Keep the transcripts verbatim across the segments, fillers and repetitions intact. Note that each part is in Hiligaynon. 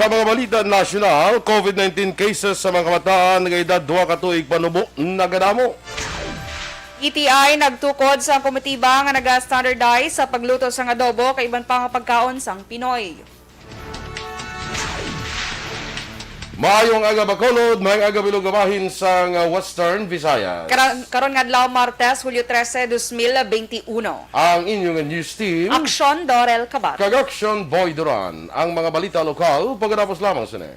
Ang mga balita nasyonal, covid nineteen cases sa mga kabataan nga edad dua ka tuig panubo nagadamo. E T I nagtukod sa komitiba nga naga-standardize sa pagluto sang adobo kag iban pa nga pagkaon sang Pinoy. Maayong aga, Bacolod, maayong aga, bilog nga bahin sang Western Visayas. Karon, karon nga adlaw, Martes, Hulyo trese, dos mil benti uno. Ang inyo nga news team, Aksyon Dorel Kabat. Kag Aksyon Boy Duran. Ang mga balita lokal, pagkatapos lamang sini.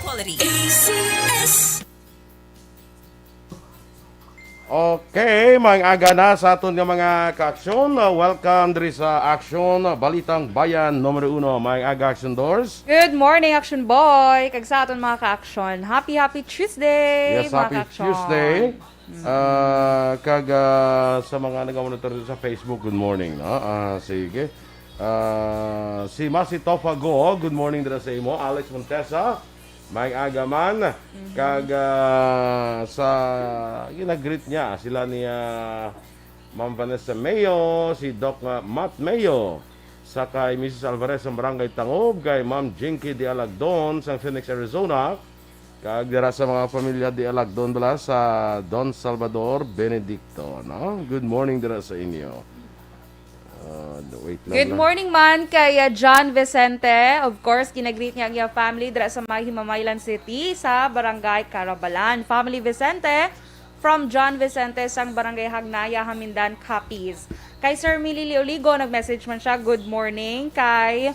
Quality. A C S. Okay, maayong aga na sa aton nga mga ka-aksyon. Uh, welcome diri sa Aksyon, Balitang Bayan numero uno. Maayong aga, Aksyon Dors. Good morning, Action Boy. Kag sa aton mga ka-aksyon, happy, happy Tuesday, Yes, mga happy ka-aksyon. Tuesday. Ah, kag, ah, sa mga nag-monitor sa Facebook, good morning, no? Ah, sige. Ah, si Masi Tofago, good morning dira sa imo. Alex Montesa, maayong aga man. Mhm. Kag, ah, sa ginagreet niya, sila ni, ah, Ma'am Vanessa Mayo, si Doc, ah, Matt Mayo, sa kay Missus Alvarez sa Barangay Tangob, kay Ma'am Jinky de Alagdon sa Phoenix, Arizona, kag dira sa mga pamilya de Alagdon bala sa Don Salvador Benedicto, no? Good morning dira sa inyo. Ah, wait lang Good lang. morning man kay, uh, John Vicente. Of course, ginagreet niya ang iyang family dira sa may Himamaylan City, sa Barangay Carabalan. Family Vicente, from John Vicente sang Barangay Hagnaya, Hamindan, Capiz. Kay Sir Milili Oligo, nag-message man siya, "Good morning." Kay,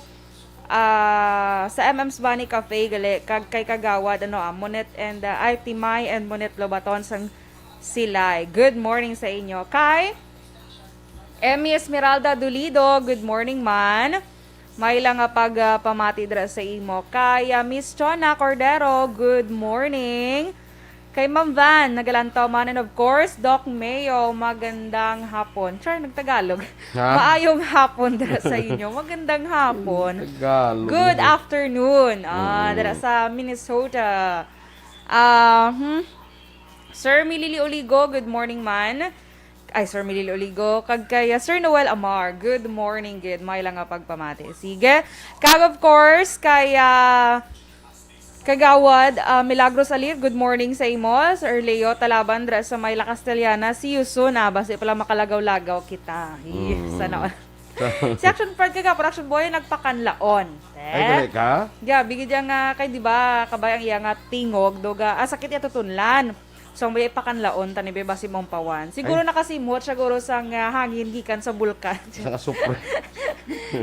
ah, sa M M's Bunny Cafe, gali, kag kay Kagawad, ano, ah, Monet and, ah, ay, Timay and Monet Lobaton sang Silay. Good morning sa inyo. Kay Emmy Esmeralda Dulido, good morning man. May lang nga pag, ah, pamati dira sa imo. Kay, ah, Miss Chona Cordero, good morning. Kay Ma'am Van, nagalantaw man. And of course, Doc Mayo, magandang hapon. Char, nagtagalog. Ha? Maayong hapon dira sa inyo. Magandang hapon. Tagalog. Good afternoon. Ah, Mm. dira sa Minnesota. Ah, hmm. Sir Milili Oligo, good morning man. Ay, Sir Milili Oligo. Kag kay, ah, Sir Noel Amar, good morning gid. May lang nga pagpamati. Sige. Kag of course, kay, ah, Kagawad, ah, Milagros Alir, good morning sa imo. Sir Leo Talaban, dra sa may La Castellana, see you soon, ah. Basi pala makalagaw-lagaw kita. Hi, Mm. sana all. Si Action Fred kag Action Boy nagpakanlaon. Ay, Eh? gali ka? Gabi gid yang, ah, kay di ba, kabay ang iya nga tingog, duga, ah, sakit iya tutunlan. So, ang iya ipakanlaon, tani ba, basi maumpawan. Siguro Ay. nakasimot siya, guro, sang, ah, hangin gikan sa bulkan. Sang asupre.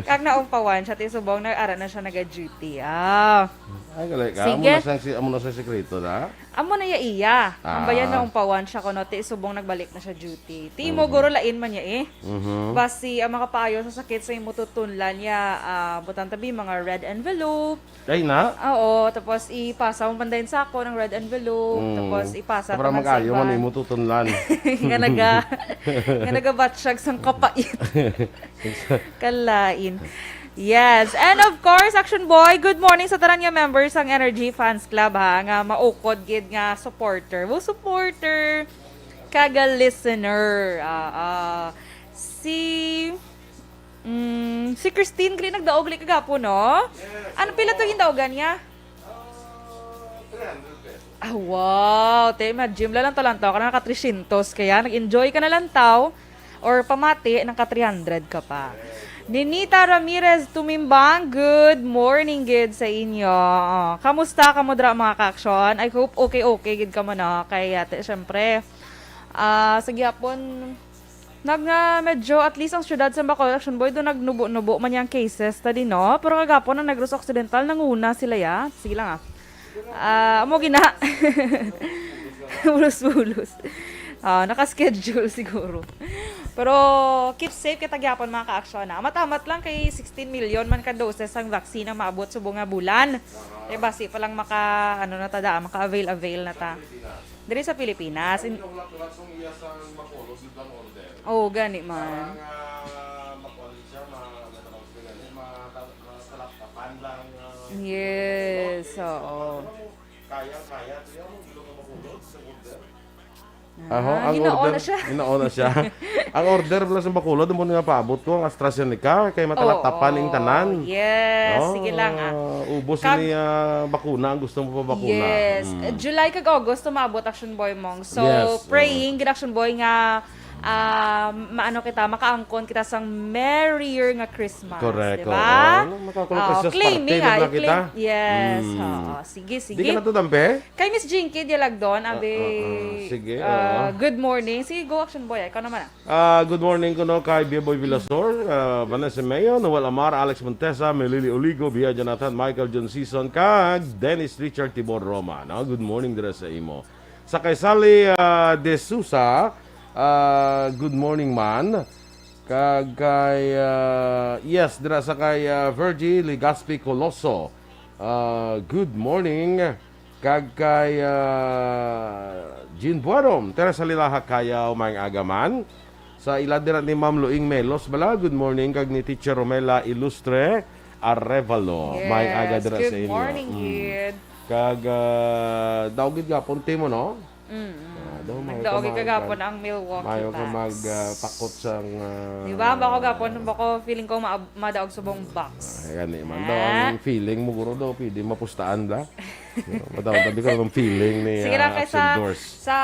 Kag naumpawan siya, ti subong, nag-ara na siya naga-duty. Ah. Ay, gali ka? Sige. Amo na sang si-, amo na sa sikreto na? Amo na ya iya. Ang Ah. bayan naumpawan siya, kuno, ti subong nagbalik na siya duty. Ti imo, Mhm. guro, lain man ya, eh. Mhm. Basi, ang makapaayo sa sakit sa imo tutunlan ya, ah, butang tabi, mga red envelope. Ay, na? Oo, tapos ipasa mo man dayon sa ako ng red envelope, Mm. tapos ipasa Para ko man sa mag-ayo man iba. imo tutunlan. Nga naga-, nga nagabatsyag sang kapait. Kalain. Yes. And of course, Action Boy, good morning sa tanan nga members sang Energy Fans Club, ha, nga maukod gid nga supporter. Well, supporter, kaga listener. Ah, ah. Si, mm, si Christine gali nagdaog gali kagapon, no? Yes, Ano, pila to oo. gindaogan niya? Ah, three hundred pesos. Ah, wow. Te, imagine, lantaw-lantaw ka na naka tresyentos. Kaya nag-enjoy ka na lantaw or pamati, naka three hundred ka pa. Ninita Ramirez Tumimbang, good morning gid sa inyo. Oh, kamusta kamo dra, mga ka-aksyon? I hope okay-okay gid kamo, no? Kay, ate, syempre, ah, sa gihapon, nag, ah, medyo, at least ang syudad sa Bacolod, Action Boy, do nagnubo-nubo man yang cases ta din, no? Pero kagapon ang Negros Occidental, nanguna sila, ya. Sige lang, ah. Ah, amo gina. Bulos-bulos. Ah, naka-schedule siguro. Pero keep safe kita gyapon, mga ka-aksyon, ha. Amat-amat lang kay sixteen million man ka doses ang vaccine ang maabot subong nga bulan. Eh, basi pa lang maka, ano na ta da, maka-avail-avail na ta. Diri sa Pilipinas. In- Oh, gani man. Yes, oo. Aho, Ah, ang hinaon order, na siya. Hinaon na siya. Ang order pala sa Bacolod, mo nga paabot ko ang AstraZeneca kay matalaktapan Oo, ing tanan. Yes, sige lang, ah. Ubos Kag- ni, ah, bakuna ang gusto mo pa bakuna. Yes. Mm. Eh, July kag August, maabot, Action Boy Mong. So, Yes, oo. praying, gid, Action Boy, nga, ah, maano kita, makaangkon kita sang merrier nga Christmas, Correct, di ba? Oo. Makakulong Oo, Christmas claiming, party na ah, pala kita. i-claim. Yes, Mm. oo. Sige, Di sige. ka natudampe? Kay Miss Jinky Dialagdon, Ah, abi, ah, ah. Sige, ah, oo. good morning. Sige, go, Action Boy. Ikaw naman, ah. Ah, good morning kuno kay Bia Boy Villasor, ah, Vanessa Mayo, Noel Amar, Alex Montesa, Melili Oligo, Bia Jonathan, Michael John Season, kag Dennis Richard Tibor Roma, no? Good morning dira sa imo. Sa kay Sally, ah, De Sousa, ah, good morning man. Kag kay, ah, yes, dira sa kay, ah, Virgie Legaspi Coloso. Ah, good morning. Kag kay, ah, Jean Buarom, Teresa Lilaha Kayaw, maayong aga man. Sa ila dira ni Ma'am Luing Melos bala, good morning, kag ni Teacher Romela Ilustre Arevalo, Yes, maayong aga dira good sa inyo. morning, Mm. Gid. Kag, ah, daw gid gapon timo, no? Mm, mm. Ah, daw, maayo ka Nagdaog mag-, kagapon ang Milwaukee maayo ka Bucks. mag, ah, pakot sang, ah, Di ba? Bako gapon, bako feeling ko ma-, madaog subong box. Ay, gani man. Daw Ah. ang feeling mo, guro, daw, pwede mapustaan, da? Madaw, tabi ka ng feeling ni, Sige lang, ah, kay Action sa, Doors. sa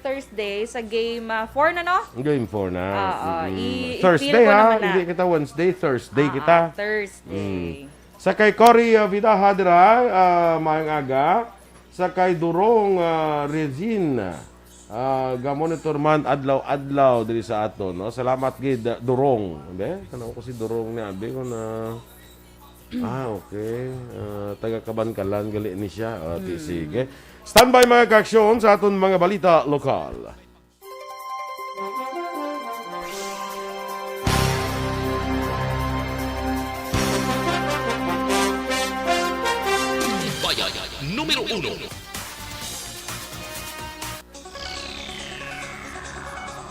Thursday, sa game, ah, four na, no? Game four na. Oo, Mm-mm. i-, i-feel Thursday, ko ha? naman na. Hindi kita Wednesday, Thursday Ah, kita. ah, Thursday. Mm. Sa kay Cory, ah, Vidaha dira, ah, maayong aga. Sa kay Durong, ah, Regine, ah, ga-monitor man adlaw-adlaw diri sa aton, no? Salamat gid, ah, Durong. Be, tanaw ko si Durong ni abi ko na, ah, okay. Ah, taga Kabankalan gali ni siya. Ah, ti-, Mm. sige. Standby, mga kaaksyon, sa aton mga balita lokal. Bayan numero uno.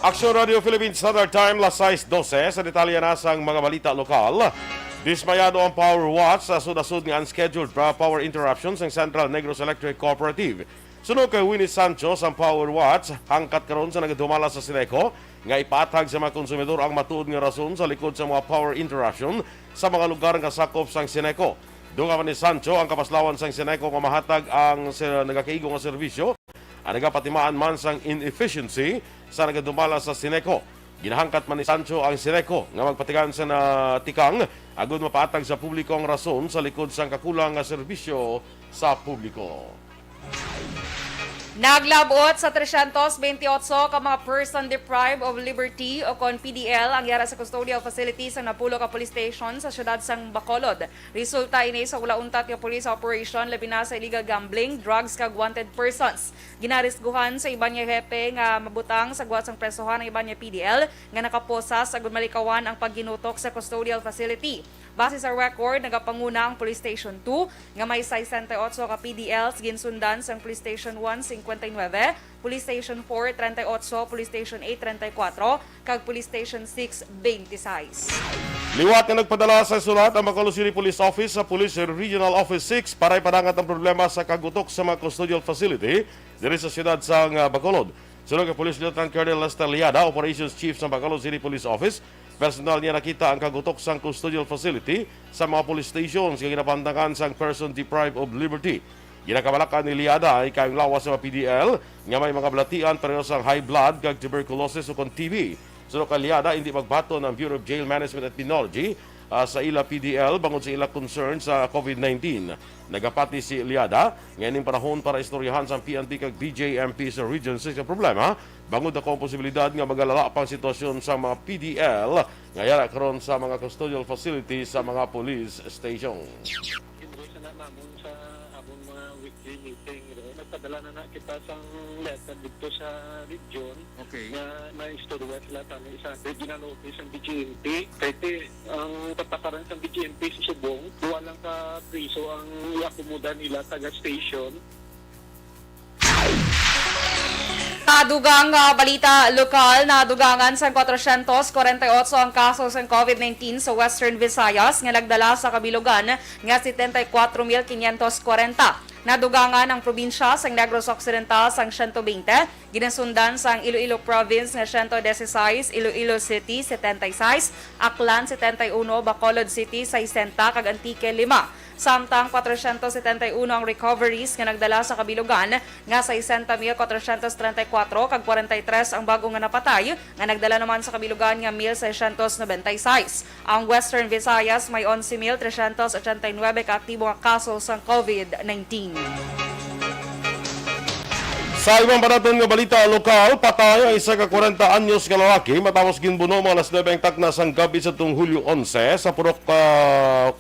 Aksyon Radio Philippine Standard Time, las sais dose. Sa detalye na sang mga balita lokal, dismayado ang power watch sa sud-asud nga unscheduled pa-, power interruption sang Central Negros Electric Cooperative. Suno kay Winnie Sancho, sang Power Watch hangkat karon sa nagadumala sa Sineco nga ipaathag sa mga konsumidor ang matuod nga rason sa likod sa mga power interruption sa mga lugar nga sakop sang Sineco. Dugang pa ni Sancho, ang kapaslawan sang Sineco nga mahatag ang se-, nagakaigo nga serbisyo, ang nagapatimaan man sang inefficiency sa nagadumala sa Sineco. Ginahangkat man ni Sancho ang Sineco nga magpatigayon sa natikang agud mapaatag sa publiko ang rason sa likod sang kakulang nga serbisyo sa publiko. Naglab-ot sa tresyentos bentiocho ka mga person deprived of liberty o kon P D L ang yara sa custodial facility sa napulo ka police station sa siyudad sang Bacolod. Resulta ini sa wala untat nga police operation, labi na sa illegal gambling, drugs, kag wanted persons. Ginarisguhan sa iban nga hepe nga mabutang sa gwat sang presohan ang iban nga P D L nga nakaposas agud malikawan ang pagginutok sa custodial facility. Base sa record, nagapanguna ang Police Station two nga may sesenta y ocho ka P D Ls, ginsundan sang Police Station one, cincuenta y nueve, Police Station four, treinta y ocho, Police Station eight, treinta y cuatro, kag Police Station six, veintiséis. Liwat nga nagpadala sa sulat ang Bacolod City Police Office sa Police Regional Office six para ipadangat ang problema sa kagutok sa mga custodial facility diri sa siyudad sang, ah, Bacolod. Suno kay Police Lieutenant Colonel Lester Liada, Operations Chief sa Bacolod City Police Office, personal niya nakita ang kagutok sang custodial facility sa mga police stations nga ginapantakan sang person deprived of liberty. Ginakabalakan ni Liada ang ikayong lawas sa mga P D L nga may mga balatian pareho sang high blood kag tuberculosis ukon T B. Suno kay Liada, hindi magbaton ang Bureau of Jail Management and Penology, ah, sa ila P D L bangod sa ila concern sa COVID nineteen. Nagapati si Liada nga ining panahon para istoryahan sang P N P kag B J M P sa Region six ang problema bangod ako ang posibilidad nga magalala pa ang sitwasyon sa mga P D L nga yara karon sa mga custodial facility sa mga police station. Invoice na namon sa among mga weekly meeting, no? Padala na na kita sang letter dito sa region. Okay. Nga maistorya sila tani sa regional office sang B J M P. Kay ti, ang patakaran sang B J M P sa Subong, duha lang ka priso ang iakomoda nila taga station. Sa dugang, ah, balita lokal, nadugangan sang kwatrocientos kwarenta y otso ang kaso sang covid nineteen sa Western Visayas nga nagdala sa kabilugan nga setenta y cuatro mil quinientos kwarenta. Nadugangan ang probinsya sang Negros Occidental sang siyento bente, ginasundan sang Iloilo Province nga siyento dieciséis, Iloilo City setenta y seis, Aklan setenta y uno, Bacolod City sesenta, kag Antique lima. Samtang kwatrocientos setenta y uno ang recoveries nga nagdala sa kabilugan, nga sesenta mil kwatrocientos treinta y cuatro kag kwarenta y tres ang bag-o nga napatay, nga nagdala naman sa kabilugan nga mil seiscientos noventa y seis. Ang Western Visayas may onse mil trescientos ochenta y nuebe ka aktibo nga kaso sang covid nineteen. Sa ibang pa naton nga balita lokal, patay ang isa ka kwarenta anyos nga lalaki matapos ginbuno mga alas nuebe ang takna sang gabi sa tung Hulyo onse sa Purok, ah,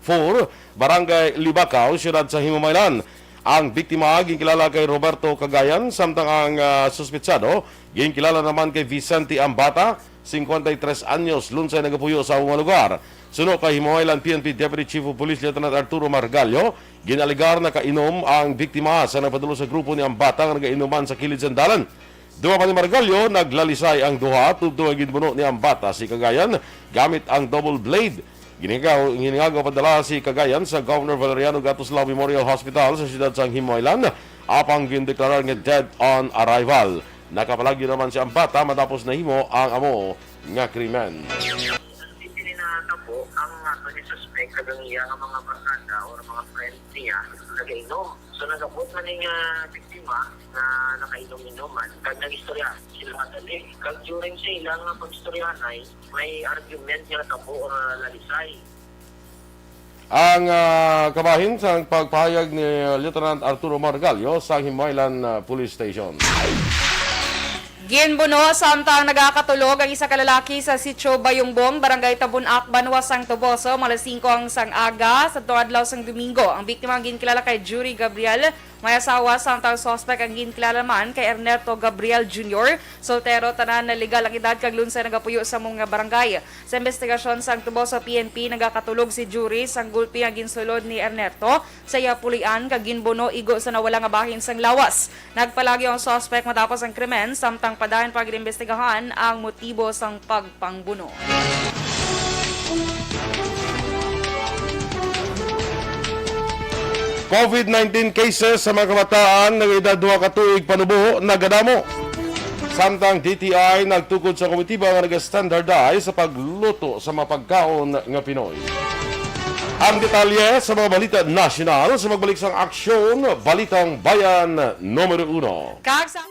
four, Barangay Libacao, siyudad sa Himamaylan. Ang biktima ginkilala kay Roberto Cagayan, samtang ang, ah, suspetsado ginkilala naman kay Vicente Ambata, cincuenta y tres anyos, lunsay nagapuyo sa amo nga lugar. Suno kay Himamaylan P N P Deputy Chief of Police Lieutenant Arturo Margallo, ginalegar nakainom ang biktima sa nagpadulong sa grupo ni Ambata nga nagainuman sa kilid sang dalan. Dugang pa ni Margallo, naglalisay ang duha tubtob nga ginbuno ni Ambata si Cagayan gamit ang double blade. Ginhingagaw, ginhingagaw padala si Cagayan sa Governor Valeriano Gatoslau Memorial Hospital sa siyudad sang Himamaylan, apang gindeklarar nga dead on arrival. Nakapalagyo naman si Ambata matapos nahimo ang amo nga krimen. Dili na tabo ang ato ni suspect kag ang iya nga mga barkada or mga friends niya nagainom. So, nag-abot man ning, ah, biktima nga nakainom-inuman kag nag-istorya sila madali. Kag during sa ila nga pag-istoryahanay, may argument nga natabo or lalisay. Ang, ah, kabahin sang pagpahayag ni Lieutenant Arturo Margallo sa Himamaylan, ah, Police Station. Ginbuno samtang nagakatulog ang isa ka lalaki sa Sitio Bayungbong, Barangay Tabon-Ak, Banwa sang Toboso, mga alas singko ang sang aga sa adlaw sang Domingo. Ang biktima ginkilala kay Jury Gabriel, may asawa, samtang suspect ang ginkilala man kay Ernesto Gabriel Junior. Soltero tanan, legal ang edad kag lunsay nagapuyo sa amo nga barangay. Sa investigasyon sang Toboso P N P, nagakatulog si Jury sang gulpi nga ginsulod ni Ernesto sa iya pulian kag ginbuno igo sa nawala nga bahin sang lawas. Nagpalagyo ang suspect matapos ang krimen, samtang padayon pa ginimbestigahan ang motibo sang pagpangbuno. covid nineteen cases sa mga kabataan nga edad duha ka tuig panubo nagadamo. Samtang D T I nagtukod sa komitiba nga nag-standardize sa pagluto sa mga pagkaon nga Pinoy. Ang detalye sa mga balita nasyonal sa pagbalik sang Aksyon, Balitang Bayan numero uno. Kag sa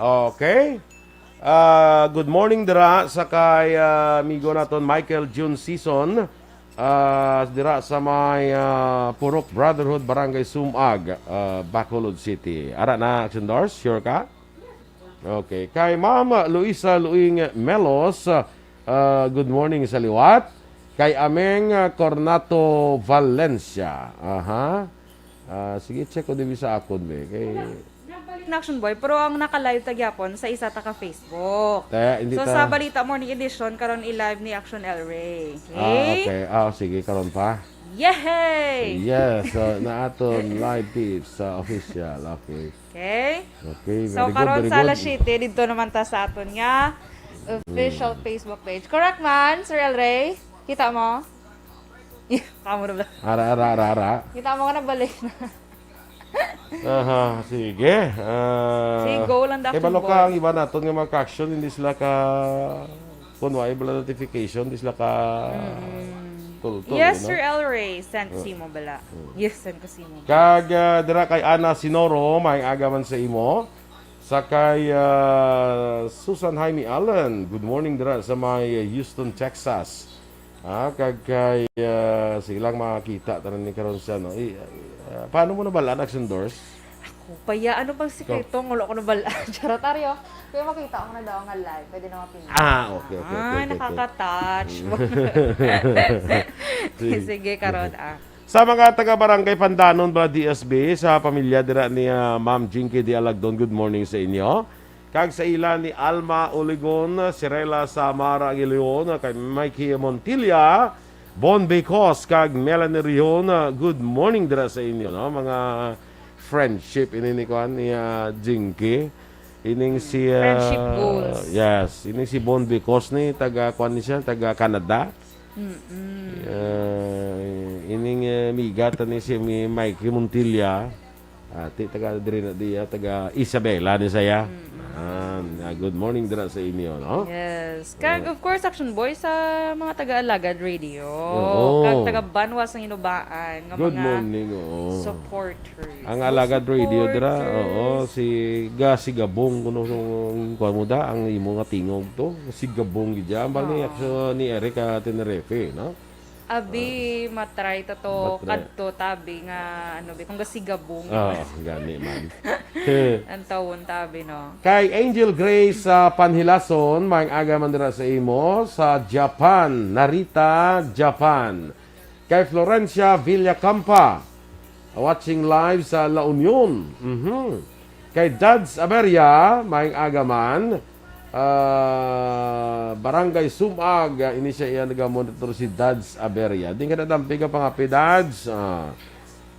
Okay. Ah, good morning dira sa kay, ah, amigo naton Michael June Season. Ah, dira sa may, ah, Purok Brotherhood, Barangay Sumag, ah, Bacolod City. Ara na, Action Doors, sure ka? Okay. Kay Ma'am Luisa Luing Melos, ah, good morning sa liwat. Kay Ameng, ah, Cornato Valencia. Aha. Ah, sige, check ko din sa akon, be. Kay Nag-, nagbalik na Action Boy, pero ang naka-live ta gyapon sa isa ta ka Facebook. Kaya hindi So, ta sa Balita Morning Edition, karon i-live ni Action El Rey. Ah, Okay? okay. Ah, sige, karon pa. Yehey! Yes, so, na aton live feeds sa official. Okay. Okay? Okay, So, very good, karon very sa good. alas siyete, dito naman ta sa aton nga official Mm. Facebook page. Correct man, Sir El Rey? Kita mo? Kamo na ba? Ara, ara, ara, ara. Kita mo nga nabalik na. Aha, sige. Ah, Sige, go lang, Doc kay balo Boy. ka ang iba naton nga mga ka-action, hindi sila ka, kung wala bala notification, hindi sila ka Mm. tultol, Yes, you know? Sir El Rey, send ko Oh. sa imo bala. Oh. Yes, send ko sa imo. Kag, ah, dira kay Ana Sinoro, may aga man sa imo. Sa kay, ah, Susan Jaime Allen, good morning dira sa may Houston, Texas. Ah, kag kay, ah, silang makakita tanan ni karon siya, no? I-, ah, paano mo nabal-an, Action Doors? Ako pa ya, ano pang sikreto? Wala ko nabal-an. Charot, Aryo. Kaya makita ko na daw nga live. Pwede na mapindot. Ah, okay, okay, okay, Ay, okay, okay. nakaka-touch. Sige. Sige, karon, ah. Sa mga taga Barangay Pandanon, bala D S B, sa pamilya dira ni, ah, Ma'am Jinky D. Alagdon, good morning sa inyo. Kag sa ila ni Alma Oligon, Sirela Samara Leon, kay Mikey Montilla, Bon Becos, kag Melanie Rion, ah, good morning dira sa inyo, no? Mga friendship ini ni kuan ni, ah, Jinky. Ining si, ah, Friendship goals. Yes, ining si Bon Becos ni taga kuan ni siya, taga Canada. Mm-mm. Ah, ining, ah, miga ta ni si Mi-, Mikey Montilla. Ati, taga diri na diya, taga Isabela ni saya. Mm-mm. Ah, ah, good morning dira sa inyo, no? Yes. Kag, Ah. of course, Action Boy, sa mga taga Alagad Radio. Oo. Kag taga Banwa sa Hinubaan, nga Good mga morning, oo. supporters. Ang Alagad Radio dira, oo, Supporters. si Ga-, si Gabong, kuno, kuno, kuwan mo da, ang imo nga tingog to, si Gabong gid dyan. Bali, Oo. actually, ni Eric, ah, Tenerife, no? Abi, Ah. matry ta to, Matry. kadto, tabi nga, ano, bi, kung ga si Gabong. Ah, gani man. Ang tawon, tabi, no? Kay Angel Grace sa Panhilason, maayong aga man dira sa imo, sa Japan, Narita, Japan. Kay Florencia Villacampa, watching live sa La Union. Mhm. Kay Dads Aberia, maayong aga man. Ah, Barangay Sumag, ah, ini siya iya nagamonitor si Dads Aberia. Di ka nadampi ka pangapi, Dads. Ah.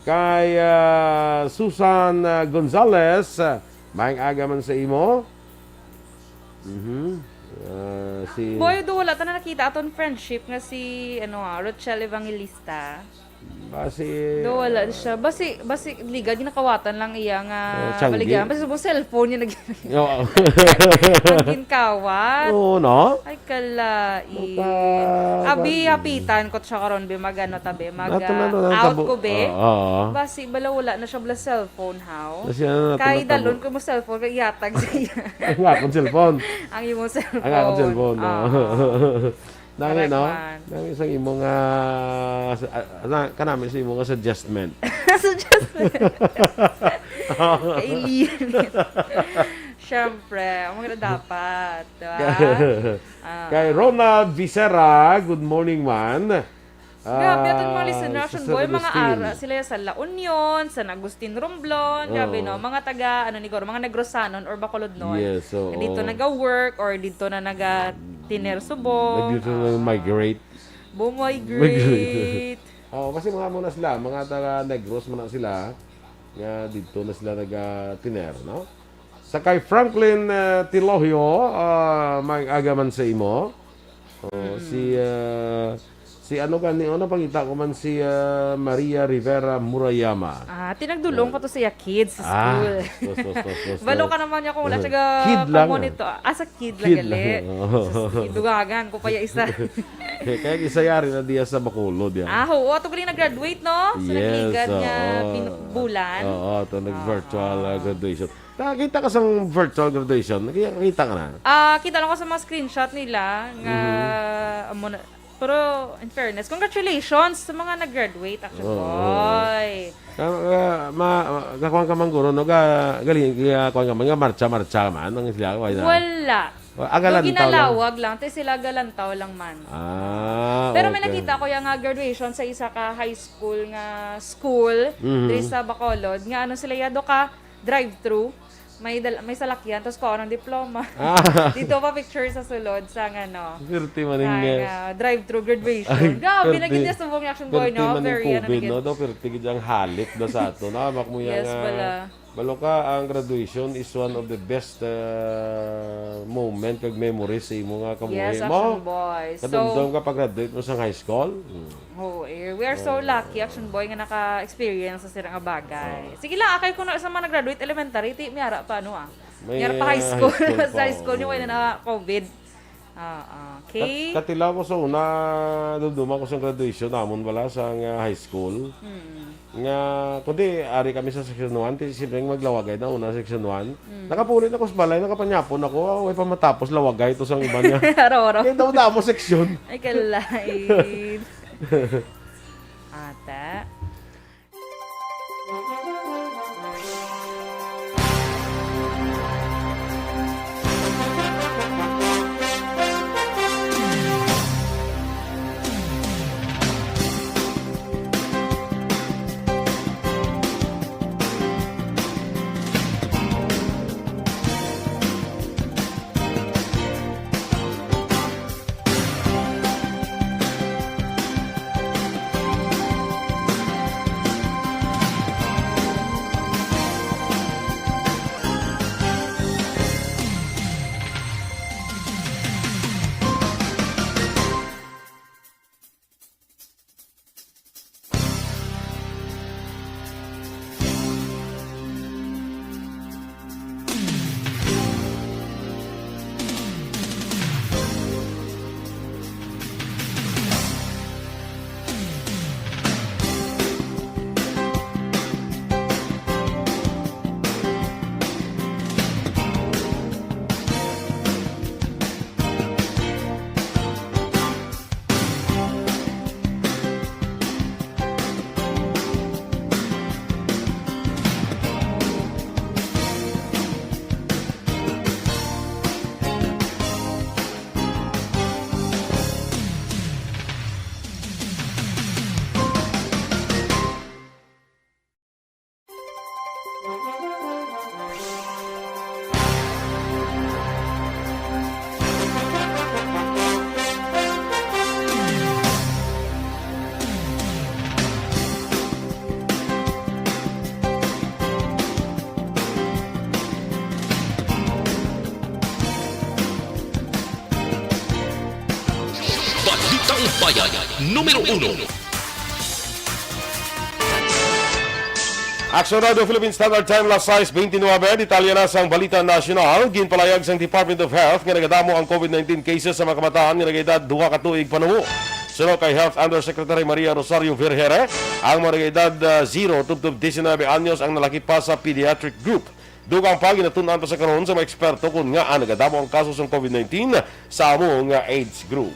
Kay, ah, Susan, ah, Gonzales, ah, maayong aga man sa imo. Mhm. Ah, si Boy, do wala ta na nakita aton friendship nga si, ano, ah, Rochelle Evangelista. Basi, Do wala ah, siya. Basi, basi, liga, ginakawatan lang iya nga Oh, tiyanggi. baligyan. Basi subong cellphone niya nag- Oo. Ang ginkawat. Oo, no? Ay, kalain. Maka-, Abi, hapitan ko siya karon, be, mag-ano ta, be, mag, Nato na, ah, no, out natabo. ko, be. Oo, oo. Basi, bala, wala na siya, bala, cellphone, how? Kasi ano, nato Kay na tabo. dalon ko mo cellphone, kay ihatag sa iya. Ang akong cellphone. Ang imong cellphone. Ang akong cellphone, no? Oo. Nami, Correct no? man. Nami sa imo nga, sa, ah, na, kanami sa imo nga suggestment. Suggestment. Kailian. Siyempre, ang mga dapat, di ba? Ah. Kay Ronald Vicera, good morning, man. Grabe, atong mga Ah, listeners, Sister Boy, mga Agustin. ara sila sa La Union, San Agustin, Romblon, grabe, Oo. no? Mga taga, ano, ni Goro, mga Negrosanon or Bacolodnon. Yes, oo. Dito naga-work or dito na naga-tiner subong. Nagdito na Ah. migrate. Bumigrate. Migrate. Oo, kasi mga muna sila, mga taga Negros muna sila, nga dito na sila naga-tiner, no? Sa kay Franklin, ah, Tilogio, ah, maayong aga man sa imo. Oh, Mm. si, ah, Si ano gani, ano, pangita ko man si, ah, Maria Rivera Murayama. Ah, tinagdulong ko to sa iya kids sa Ah, school. sus, sus, sus, sus, Balo sus. ka naman niya kung wala siya ga-, Kid lang. Ka-monitor. Ah, sa kid lang Kid gali. lang, oo. Sus, idugangan ko pa ya isa. Kaya isa yari na diya sa Bacolod, ya. Ah, oo. Ato gali nag-graduate, no? Sa Yes, nagligad nga oo. bin-, bulan. Oo, ito nag-virtual, ah, Ah. graduation. Nakakita ka sa virtual graduation? Nakita ka na? Ah, kita lang ko sa mga screenshot nila nga, Mhm. amo na, pero in fairness, congratulations sa mga nag-graduate, Action Oo. Boy. Ah, ah, ma-, ma-, gakuan ka man guro, no? Ga-, galing, ga-, kuan ka man, ga-marcha-marcha man, ang sila, wala na. Wala. Wa-, agalantaw lang. Ginalawag lang, te sila galantaw lang man. Ah, Pero may okay. nakita ko yung nga graduation sa isa ka high school nga school Mhm. diri sa Bacolod, nga ano sila, yado ka drive-thru, may dal-, may salakyan, tapos kuha ng diploma. Ah. Dito pa picture sa sulod, sa ano, Swerte man sa, ninyo. ah, drive-thru graduation. Ay, Grabe, swerte. naging niya subong yung action boy, Swerte no? man yung Very, ano, COVID, naging no? Daw, swerte gid ang halik na sa ato. Nahamak mo yan Yes, nga, bala. balo ka, ang graduation is one of the best, uh, moment kag memories sa imo nga kabuhi Yes, mo. action boy. So, Kadumdum ka pag-graduate mo sa high school. Hmm. Oo, eh. We are so Oo. lucky, action boy, nga naka-experience sa sira nga bagay. Oo. Sige lang, akay ko na sa mga nag-graduate elementary, ti, may ara pa, ano, ah. May, May ara pa high ah, school. high school Sa pa, high school, yung oo. wala na COVID. Ah, ah. Okay. Kat-, katilaw ko sa una, dumduma ko sa graduation namon, wala, sa nga high school. Mm. Nga, kundi, ari kami sa section one, ti, siyempre, maglawagay na una sa section one. Mm. Nakapulit ako sa balay, nakapanyapon ako, ah, way pa matapos, lawagay to sa iba niya. Aro, aro. Kaya daw damo section. Ay, kalait. Ata. Balitang Bayan, numero uno. Aksyon Radio Philippine Standard Time, las sais beintinuebe. Detalye na sang balita nasyonal. Ginpalayag sang Department of Health nga nagadamo ang COVID nineteen cases sa mga kabataan nga nagaedad duha ka tuig panabo. Suno kay Health Undersecretary Maria Rosario Vergere, ang mga nagaedad, ah, zero tubtob diecinuebe anyos ang nalakip pa sa pediatric group. Dugang pa, ginatun-an pa sa karon sa mga eksperto kon ngaa nagadamo ang kaso sang COVID nineteen sa amo nga age group.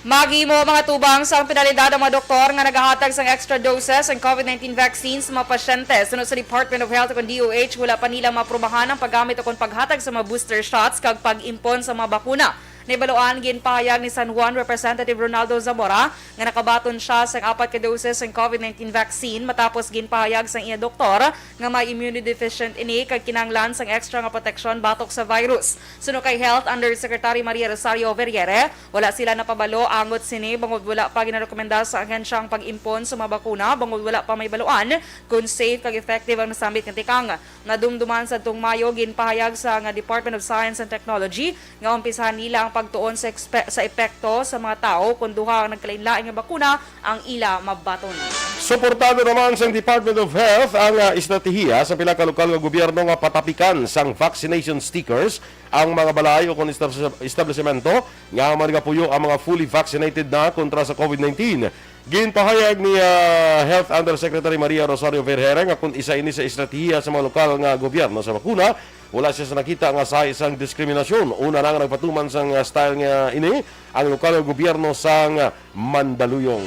Maghimo mga tubang sang penalidad ang mga doktor nga nagahatag sang extra doses sang COVID nineteen vaccine sa mga pasyente. Suno sa Department of Health ukon D O H, wala pa nila maaprubahan ang paggamit ukon paghatag sa mga booster shots kag pag-impon sa mga bakuna. Nahibaluan, ginpahayag ni San Juan Representative Ronaldo Zamora nga nakabaton sia sang apat ka doses sang COVID nineteen vaccine matapos ginpahayag sang iya doktor nga may immunodeficient ini kag kinahanglan sang extra nga proteksyon batok sa virus. Suno kay Health Undersecretary Maria Rosario Vergere, wala sila napabalo angot sini bangod wala pa ginarekomenda sa ahensya ang pag-impon sa mga bakuna bangod wala pa mahibaluan kon safe kag effective ang nasambit nga tikang. Nadumduman sadtong Mayo, ginpahayag sa nga Department of Science and Technology nga umpisahan nila ang pagtuon sa ekspe-, sa epekto sa mga tawo kon duha ang nagkalainlain nga bakuna ang ila mabaton. Suportado naman sang Department of Health ang, ah, estratehiya sa pila ka lokal nga gobyerno nga patapikan sang vaccination stickers ang mga balay o kon estab-, establisemento nga magapuyo ang mga fully vaccinated na kontra sa COVID nineteen. Ginpahayag ni, ah, Health Undersecretary Maria Rosario Vergere nga kon isa ini sa estratehiya sa mga lokal nga gobyerno sa bakuna, wala siya sa nakita nga sahi sang diskriminasyon. Una na nga nagpatuman sang, ah, style nga ini ang lokal nga gobyerno sang Mandaluyong.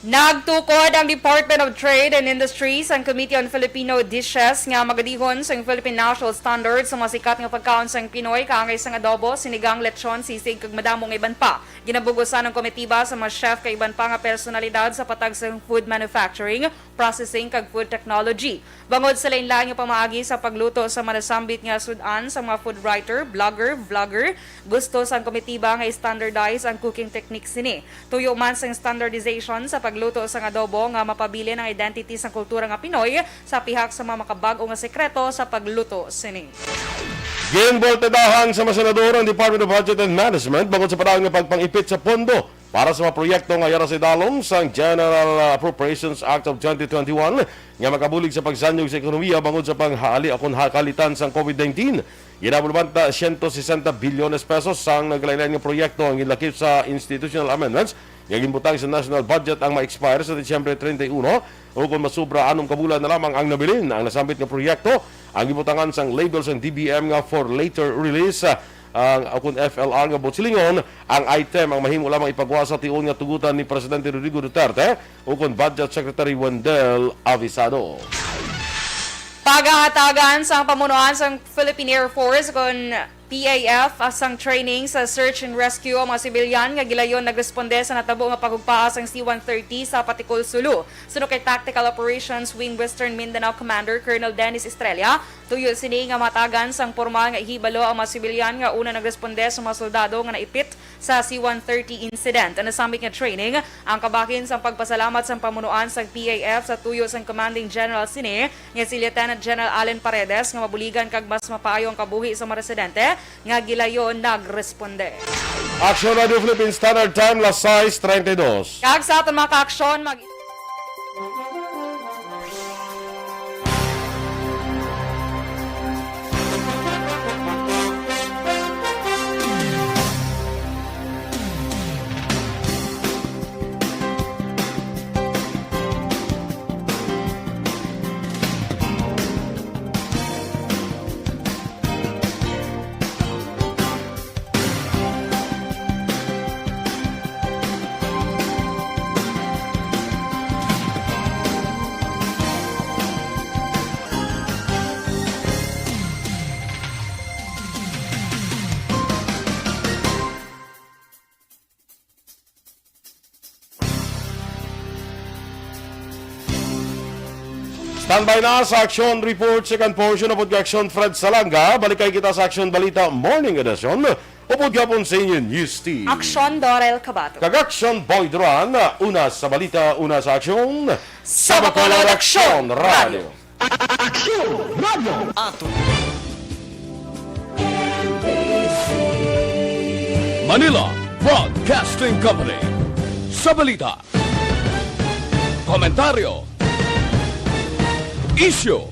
Nagtukod ang Department of Trade and Industry sang Committee on Filipino Dishes nga magadihon sang Philippine National Standards sa mga sikat nga pagkaon sang Pinoy, kaangay sang adobo, sinigang, lechon, sisig, kag madamo nga iban pa. Ginabug-osan ang komitiba sa mga chef kag iban pa nga personalidad sa patag sang food manufacturing, processing, kag food technology. Bangod sa lain-lain nga pamaagi sa pagluto sa mga nasambit nga sud-an sa mga food writer, blogger, vlogger, gusto sang komitiba nga i-standardize ang cooking techniques sini. Tuyo man sang standardization sa pagluto sang adobo nga mapabilin ang identity sang kultura nga Pinoy sa pihak sa mga makabag-o nga sekreto sa pagluto sini. Ginboltedahan sa mga senador ang Department of Budget and Management bangod sa padayon nga pagpangipit sa pondo para sa mga proyekto nga yara sa idalom sang General Appropriations Act of twenty twenty-one nga makabulig sa pagsanyog sa ekonomiya bangod sa panghali o kon ha-, kalitan sang COVID nineteen. Ginabulbanta siyento sesenta bilyones pesos sang nagkalain-lain nga proyekto ang ginlakip sa institutional amendments nga ginbutang sa national budget ang ma-expire sa Disyembre treinta y uno, o kon masubra anom ka bulan na lamang ang nabilin. Ang nasambit nga proyekto ang gibutangan sang label sang D B M nga for later release, ah, ang, o kon F L R nga buot silingon, ang item ang mahimo lamang ipagawa sa tion nga tugutan ni Presidente Rodrigo Duterte o kon Budget Secretary Wendell Avisado. Pagahatagan sang pamunuan sang Philippine Air Force kon P A F sang training sa search and rescue ang mga sibilyan nga gilayon nagresponde sa natabo nga paghugpaa sang C one thirty sa Patikul, Sulu. Suno kay Tactical Operations Wing Western Mindanao Commander Colonel Dennis Estrella, tuyo sini nga mahatagan sang pormal nga ihibalo ang mga sibilyan nga una nagresponde sa mga soldado nga naipit sa C one thirty incident. Ang nasambit nga training ang kabahin sang pagpasalamat sang pamunuan sang P A F sa tuyo sang Commanding General sini nga si Lieutenant General Allen Paredes nga mabuligan kag mas mapaayo ang kabuhi sa mga residente nga gilayon nagresponde. Aksyon Radio Philippine Standard Time, las sais treinta y dos. Kag sa aton mga kaaksyon, mag- Standby na sa Aksyon Report, second portion, upod kay Aksyon Fred Salanga. Balikay kita sa Aksyon Balita Morning Edition, upod gihapon sa inyo News Team. Aksyon Dorel Cabato. Kag Aksyon Boy Duran, una sa balita, una sa aksyon. Sa Bacolod Aksyon Radio. Aksyon Radio. Ato. Manila Broadcasting Company. Sa balita, komentaryo, isyu,